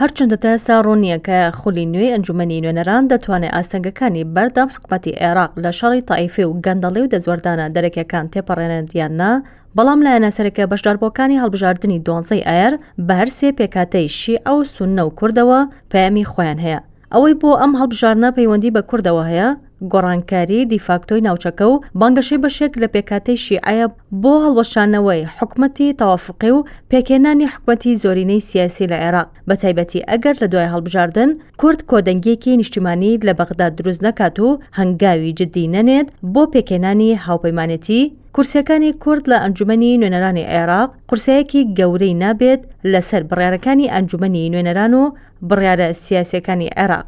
هەرچەندە تا ئێستا ڕوون نییە کە خولی نوێی ئەنجومەنی نوێنەران دەتوانێت ئاستەنگەکانی بەردەم حکومەتی عێراق لە شەڕی تائیفی و گەندەڵی و دەستوەردانە دەرەکیەکان تێپەڕێنێت یان نا، بەڵام لایەنە سەرەکیە بەشداربووەکانی هەڵبژاردنی دوانزەی ئایار بە هەرسێ پێکهاتەی شیعە و سوننە و کوردەوە پەیامی خۆیان هەیە. ئەوەی بۆ ئەم هەڵبژاردنە پەیوەندی بە کوردەوە هەیە، گۆڕانکاری دیفاکتۆی ناوچەکە و بانگەشەی بەشێک لە پێکهاتەی شیعەیە بۆ هەڵوەشانەوەی حکومەتی تەوافقی و پێکهێنانی حکومەتی زۆرینەی سیاسی لە عێراق، بەتایبەتی ئەگەر لە دوای هەڵبژاردن کورد کۆدەنگییەکی نیشتیمانی لە بەغداد دروست نەکات و هەنگاوی جددی نەنێت بۆ پێکهێنانی هاوپەیمانێتی کورسییەکانی کورد لە ئەنجومەنی نوێنەرانی عێراق قورسایەکی گەورەی نابێت لەسەر بڕیارەکانی ئەنجومەنی نوێنەران و بڕیارە سیاسییەکانی عێراق.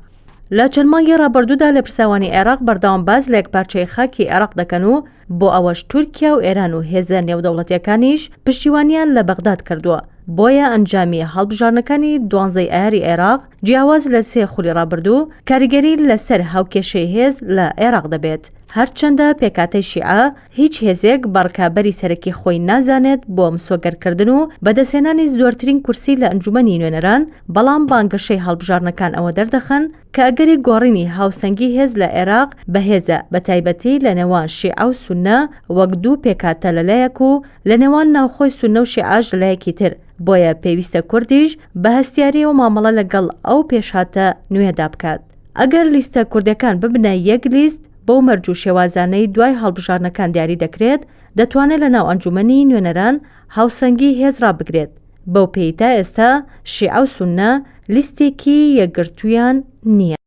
لە چەند مانگی ڕابردوودا لێپرسراوانی عێراق بەردەوام باس لە یەکپارچەیی خاکی عێراق دەکەن و بۆ ئەوەش تورکیا و ئێران و هێزە نێودەوڵەتییەکانیش پشتیوانیان لە بەغداد کردووە، بۆیە ئەنجامی هەڵبژاردنەکانی دوانزەی ئایاری عێراق جیاواز لە سێ خولی ڕابردوو کاریگەری لەسەر هاوکێشەی هێز لە عێراق دەبێت. هەرچەندە پێکهاتەی شیعە هیچ هێزێک بە ڕکابەری سەرەکی خۆی نازانێت بۆ مسۆگەرکردن و بەدەستهێنانی زۆرترین کورسی لە ئەنجومەنی نوێنەران، بەڵام بانگەشەی هەڵبژاردنەکان ئەوە دەردەخەن کە ئەگەری گۆڕینی هاوسەنگی هێز لە عێراق بەهێزە، بەتایبەتی لە نێوان شیعە و سوننە وەک دوو پێکهاتە لە لایەک و لە نێوان ناوخۆی سوننە و شیعەش لە لایەکی تر، بۆیە پێویستە کوردیش بە هەستیارییەوە مامەڵە لەگەڵ ئەو پێشهاتە نوێیەدا بکات. ئەگەر لیستە کوردەکان ببنە یەک لیست، بەو مەرج و شێوازانەی دوای هەڵبژاردنەکان دیاری دەکرێت، دەتوانێت لەناو ئەنجومەنی نوێنەران هاوسەنگی هێز ڕابگرێت، بەو پێی تا ئێستا شیعە و سوننە لیستێکی یەکگرتوویان نییە.